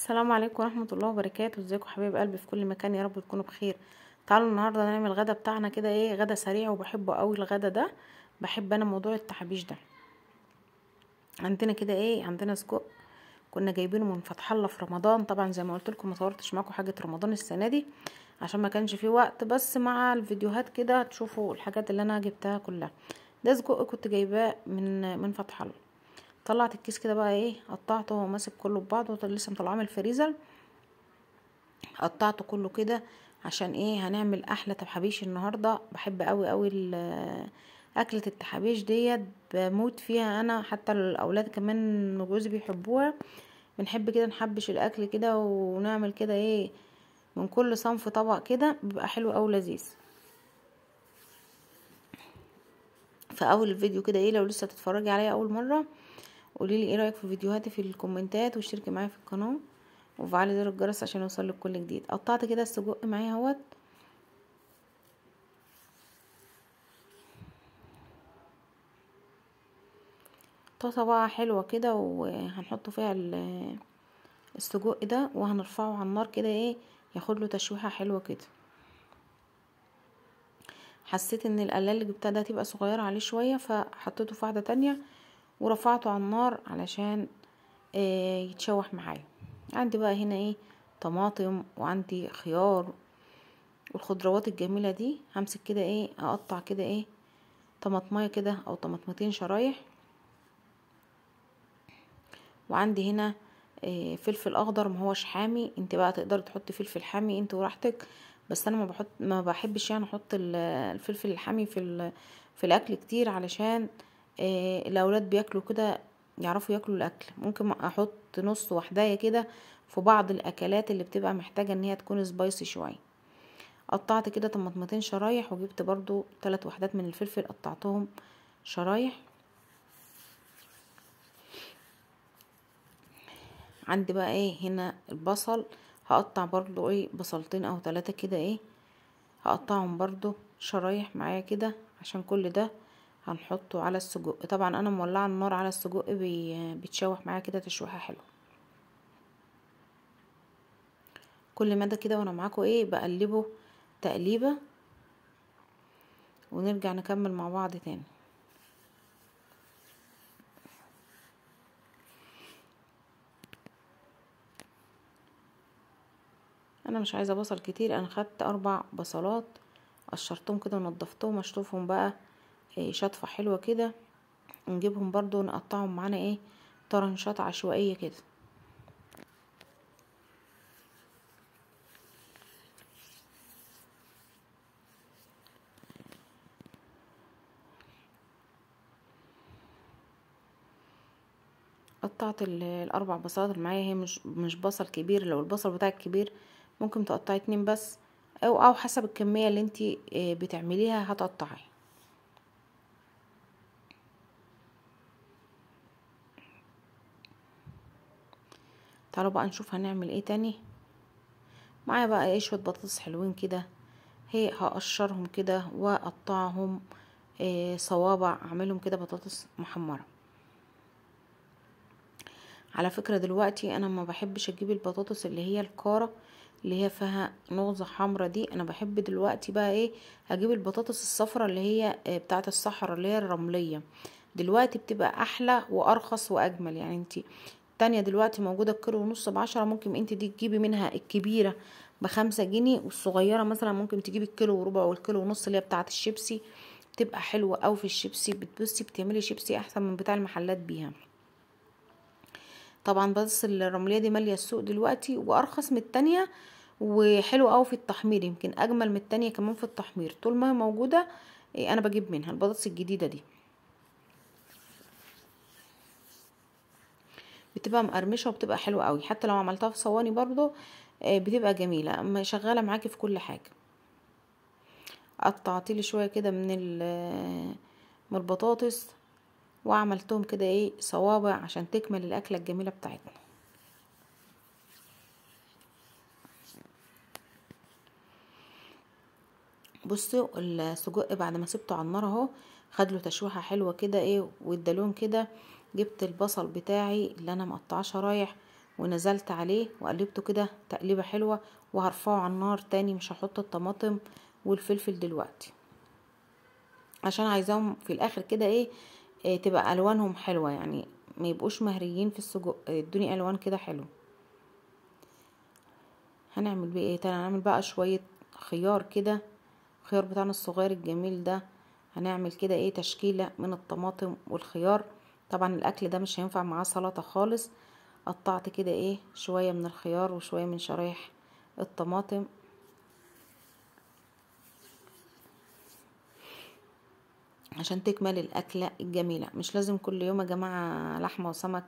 السلام عليكم ورحمة الله وبركاته. ازيكم حبايب قلبي في كل مكان، يا رب تكونوا بخير. تعالوا النهارده نعمل الغدا بتاعنا كده، ايه غدا سريع وبحبه قوي الغدا ده، بحب انا موضوع التحابيش ده. عندنا كده ايه، عندنا سجق كنا جايبينه من فتح الله في رمضان. طبعا زي ما قلت لكم ما صورتش معاكم حاجة رمضان السنة دي عشان ما كانش في وقت، بس مع الفيديوهات كده تشوفوا الحاجات اللي انا جبتها كلها. ده سجق كنت جايباه من فتح الله. طلعت الكيس كده بقى ايه، قطعته وهو ماسك كله ببعضه، لسه مطلعاه من الفريزر، قطعته كله كده عشان ايه، هنعمل احلى تحابيش النهارده. بحب قوي قوي اكله التحابيش ديت، بموت فيها انا، حتى الاولاد كمان وجوزي بيحبوها. بنحب كده نحبش الاكل كده ونعمل كده ايه من كل صنف طبق كده، بيبقى حلو قوي لذيذ. في اول الفيديو كده ايه، لو لسه تتفرجي عليا اول مرة قولي لي ايه رايك في فيديوهاتي في الكومنتات، واشتركي معايا في القناة وفعلي زر الجرس عشان يوصلك كل جديد. قطعت كده السجق معايا اهوت، طاسه بقى حلوة كده وهنحطه فيها السجق ده، وهنرفعه على النار كده ايه، ياخد له تشويحه حلوة كده. حسيت ان القلايه اللي جبتها ده هتبقى صغيرة عليه شوية، فحطيته في واحدة تانية ورفعته على النار علشان يتشوح معايا. عندي بقى هنا ايه، طماطم وعندي خيار والخضروات الجميلة دي. همسك كده ايه، اقطع كده ايه طماطمايه كده او طماطمتين شرايح، وعندي هنا إيه فلفل اخضر ما هوش حامي، انت بقى تقدري تحطي فلفل حامي انت وراحتك، بس انا ما بحبش يعني احط الفلفل الحامي في الاكل كتير، علشان إيه الاولاد بياكلوا كده يعرفوا ياكلوا الاكل. ممكن احط نص وحدايه كده في بعض الاكلات اللي بتبقى محتاجه ان هي تكون سبايسي شوية. قطعت كده طماطمتين شرايح، وجبت برضو 3 وحدات من الفلفل قطعتهم شرايح. عندي بقى ايه هنا البصل، هقطع برضو ايه بصلتين او 3 كده ايه، هقطعهم برضو شرايح معايا كده، عشان كل ده هنحطه على السجق. طبعا انا مولعه النار على السجق، بيتشوح معايا كده تشويحه حلوة. كل مدى كده وانا معاكم ايه بقلبه تقليبه، ونرجع نكمل مع بعض تاني. انا مش عايزه بصل كتير، انا خدت 4 بصلات قشرتهم كده ونضفتهم، اشطفهم بقى شطفه حلوة كده، نجيبهم برضو نقطعهم معانا ايه طرنشات عشوائية كده. قطعت ال4 بصلات اللي معايا، هي مش بصل كبير، لو البصل بتاعك كبير ممكن تقطعي 2 بس، او حسب الكمية اللي انتي بتعمليها هتقطعي. تعالوا بقى نشوف هنعمل ايه تاني. معايا بقى ايه شوية بطاطس حلوين كده، هي هقشرهم كده واقطعهم إيه صوابع، اعملهم كده بطاطس محمرة. على فكرة دلوقتي انا ما بحبش اجيب البطاطس اللي هي الكاره اللي هي فيها نغزه حمرا دي، انا بحب دلوقتي بقى ايه اجيب البطاطس الصفرا اللي هي بتاعه الصحراء اللي هي الرملية. دلوقتي بتبقى احلى وارخص واجمل. يعني انتي التانية دلوقتي موجودة الكيلو ونص ب10، ممكن انت دي تجيبي منها الكبيرة ب5 جنيه، والصغيرة مثلا ممكن تجيبي الكيلو وربع والكيلو ونص اللي هي بتاعه الشيبسي، بتبقى حلوة قوي في الشيبسي. بتبصي بتعملي شيبسي احسن من بتاع المحلات بيها. طبعا بطاطس الرملية دي ماليه السوق دلوقتي وارخص من التانية، وحلوه قوي في التحمير، يمكن اجمل من التانية كمان في التحمير. طول ما هي موجودة انا بجيب منها البطاطس الجديدة دي، بتبقى مقرمشه وبتبقى حلوة قوي، حتى لو عملتها في صواني برضو بتبقى جميلة، اما شغالة معاكي في كل حاجة. قطعت لي شوية كده من البطاطس وعملتهم كده ايه صوابع عشان تكمل الاكلة الجميلة بتاعتنا. بصوا السجق بعد ما سبته على النار اهو، خد له تشويحه حلوة كده ايه وادالون كده. جبت البصل بتاعي اللي انا مقطعاه شرايح ونزلت عليه وقلبته كده تقليبه حلوة، وهرفعه على النار تاني. مش هحط الطماطم والفلفل دلوقتي عشان عايزاهم في الاخر كده ايه تبقى الوانهم حلوة، يعني ما يبقوش مهريين في السجق، ادوني الوان كده حلو. هنعمل بيه ايه تاني؟ هنعمل بقى شوية خيار كده، الخيار بتاعنا الصغير الجميل ده، هنعمل كده ايه تشكيله من الطماطم والخيار. طبعا الاكل ده مش هينفع معاه سلطة خالص. قطعت كده ايه شوية من الخيار وشوية من شرايح الطماطم. عشان تكمل الاكلة الجميلة. مش لازم كل يوم يا جماعة لحمه وسمك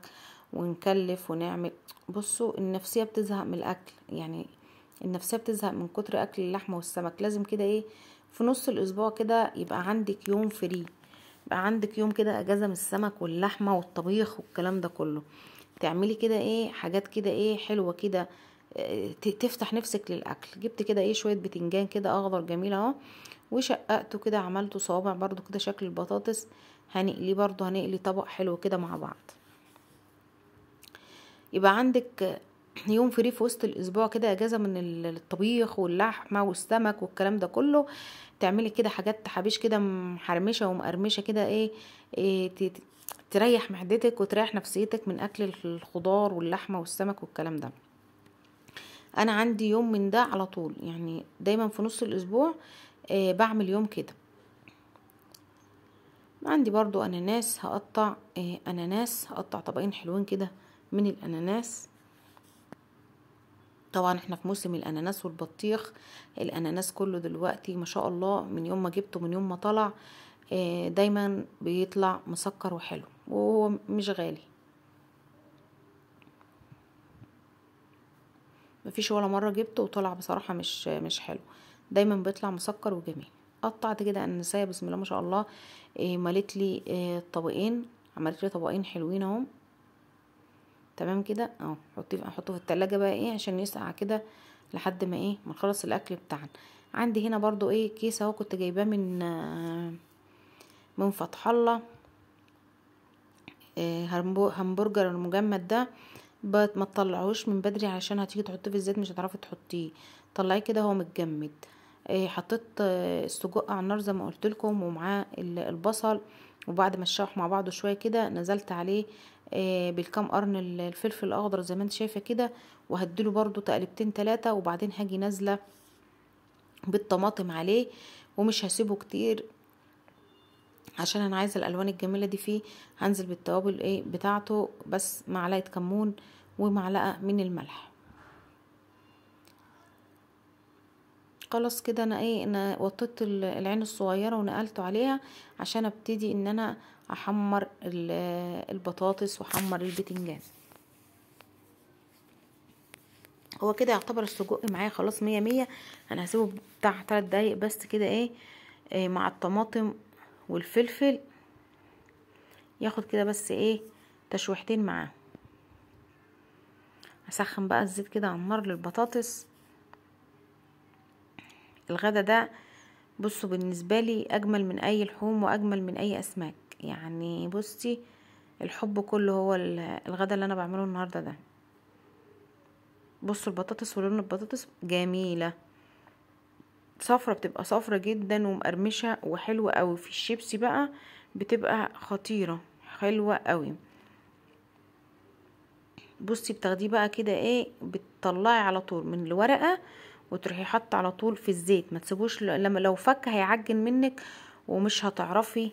ونكلف ونعمل. بصوا النفسية بتزهق من الاكل، يعني النفسية بتزهق من كتر اكل اللحمة والسمك. لازم كده ايه في نص الاسبوع كده يبقى عندك يوم فري، يبقى عندك يوم كده اجازه من السمك واللحمة والطبيخ والكلام ده كله. تعملي كده ايه حاجات كده ايه حلوة كده تفتح نفسك للاكل. جبت كده ايه شوية بتنجان كده اخضر جميل اهو، وشققته كده عملته صوابع برضو كده شكل البطاطس. هنقليه برضو، هنقلي طبق حلو كده مع بعض. يبقى عندك يوم free في وسط الاسبوع كده اجازه من الطبيخ واللحمة والسمك والكلام ده كله. تعملي كده حاجات تحابيش كده محرمشه ومقرمشه كده ايه تريح معدتك وتريح نفسيتك من اكل الخضار واللحمة والسمك والكلام ده. انا عندي يوم من ده على طول، يعني دايما في نص الاسبوع بعمل يوم كده. عندي برضو اناناس، هقطع اناناس، هقطع طبقين حلوين كده من الاناناس. طبعا احنا في موسم الاناناس والبطيخ، الاناناس كله دلوقتي ما شاء الله من يوم ما جبته، من يوم ما طلع دايما بيطلع مسكر وحلو وهو مش غالي. مفيش ولا مرة جبته وطلع بصراحة مش حلو، دايما بيطلع مسكر وجميل. قطعت كده اناناسيه بسم الله ما شاء الله، ملت لي طبقين، عملت لي طبقين حلوين اهو تمام كده اهو. احطه في التلاجة بقى ايه عشان يسقع كده لحد ما ايه ما نخلص الاكل بتاعنا. عندي هنا برضو ايه كيس اهو كنت جايباه من فتح الله، همبرجر المجمد ده، ما تطلعوش من بدري عشان هتيجي تحطيه في الزيت مش هتعرفي تحطيه، طلعيه كده هو متجمد. حطيت السجق على النار زي ما قلت لكم ومعاه البصل، وبعد ما اتشوح مع بعضه شوية كده نزلت عليه بالكام قرن الفلفل الاخضر زي ما انت شايفه كده، وهديله برده تقلبتين ثلاثة، وبعدين هاجي نازله بالطماطم عليه، ومش هسيبه كتير عشان انا عايزه الالوان الجميلة دي فيه. هنزل بالتوابل ايه بتاعته، بس معلقه كمون ومعلقة من الملح. خلاص كده انا ايه انا وطيت العين الصغيرة ونقلته عليها عشان ابتدي ان انا احمر البطاطس واحمر البتنجان. هو كده يعتبر السجق معايا خلاص 100 100. انا هسيبه بتاع 3 دقايق بس كده ايه مع الطماطم والفلفل، ياخد كده بس ايه تشويحتين معاه. اسخن بقى الزيت كده على النار للبطاطس. الغدا ده بصوا بالنسبة لي اجمل من اي لحوم واجمل من اي اسماك، يعني بصي الحب كله هو الغدا اللي انا بعمله النهارده ده. بصوا البطاطس ولون البطاطس جميلة، صفرة، بتبقى صفرة جدا ومقرمشه وحلوه قوي. في الشيبسي بقى بتبقى خطيرة حلوة قوي. بصي بتاخديه بقى كده ايه بتطلعي على طول من الورقة وتروحي حاطه على طول في الزيت، ما تسيبوش، لما لو فك هيعجن منك ومش هتعرفي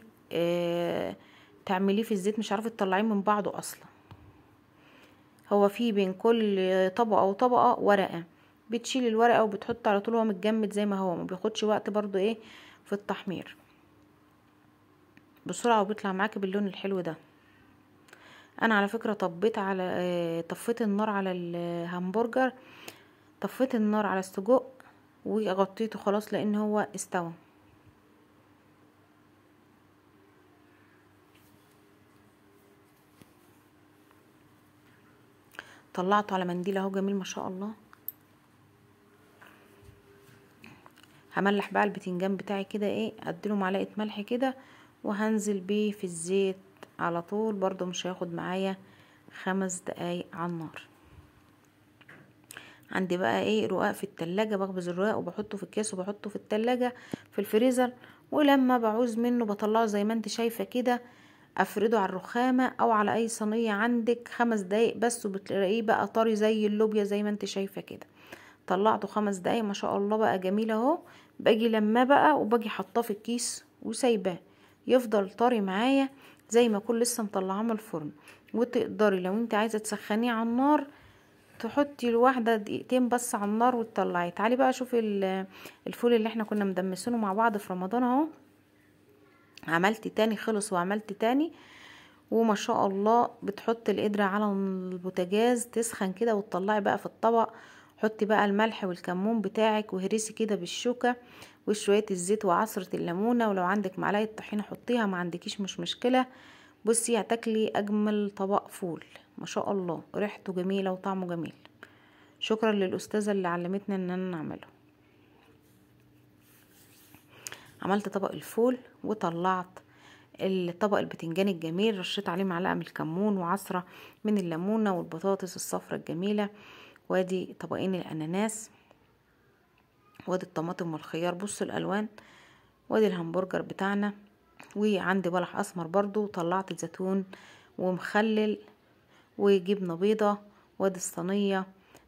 تعمليه في الزيت، مش هتعرفي تطلعيه من بعضه اصلا. هو في بين كل طبقه وطبقه ورقة، بتشيل الورقة وبتحط على طول، هو متجمد زي ما هو، ما بياخدش وقت برضو ايه في التحمير بسرعة، وبيطلع معاكي باللون الحلو ده. انا على فكرة طبيت على طفيت النار على الهمبرجر، طفيت النار على السجق وغطيته خلاص لان هو استوى. طلعته على منديل اهو جميل ما شاء الله. هملح بقى البتنجان بتاعي كده ايه، اديله معلقه ملح كده وهنزل بيه في الزيت على طول، برضو مش هياخد معايا 5 دقايق على النار. عندي بقى ايه رقاق في التلاجة، بخبز الرقاق وبحطه في اكياس وبحطه في التلاجة في الفريزر، ولما بعوز منه بطلعه زي ما انت شايفة كده، افرده على الرخامة او على اي صينية عندك 5 دقايق بس، وبتلاقيه بقى طري زي اللوبيا زي ما انت شايفة كده. طلعته 5 دقايق ما شاء الله بقى جميل اهو. باجي لما بقى وباجي حطاه في الكيس وسايباه يفضل طري معايا زي ما اكون لسه مطلعاه من الفرن. وتقدري لو انت عايزه تسخنيه على النار تحطي الواحدة دقيقتين بس على النار وتطلعيه. تعالي بقى شوفي الفول اللي احنا كنا مدمسينه مع بعض في رمضان اهو، عملت تاني خلص وعملت تاني وما شاء الله. بتحطي القدرة على البوتاجاز تسخن كده وتطلعي بقى في الطبق، حطي بقى الملح والكمون بتاعك وهرسي كده بالشوكة وشوية الزيت وعصرة الليمونة، ولو عندك معلقة طحينة حطيها، ما عندكيش مش مشكلة. بصي هتاكلي اجمل طبق فول ما شاء الله، ريحته جميلة وطعمه جميل. شكرا للأستاذة اللي علمتنا ان انا نعمله. عملت طبق الفول وطلعت الطبق البتنجان الجميل، رشيت عليه معلقة من الكمون وعصرة من الليمونة والبطاطس الصفرة الجميلة، وادي طبقين الاناناس، وادي الطماطم والخيار. بصوا الالوان، وادي الهمبرجر بتاعنا، وعندي بلح اسمر برضو، وطلعت زيتون ومخلل وجبنه بيضة، وادي الصينية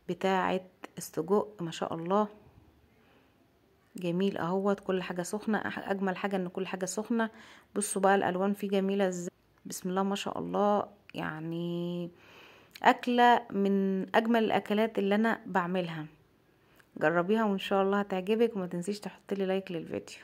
بتاعه السجق ما شاء الله جميل اهوت. كل حاجة سخنة، اجمل حاجة ان كل حاجة سخنة. بصوا بقى الالوان فيه جميلة ازاي، بسم الله ما شاء الله. يعني اكله من اجمل الاكلات اللي انا بعملها، جربيها وان شاء الله هتعجبك. وما تنسيش تحطي لي like للفيديو.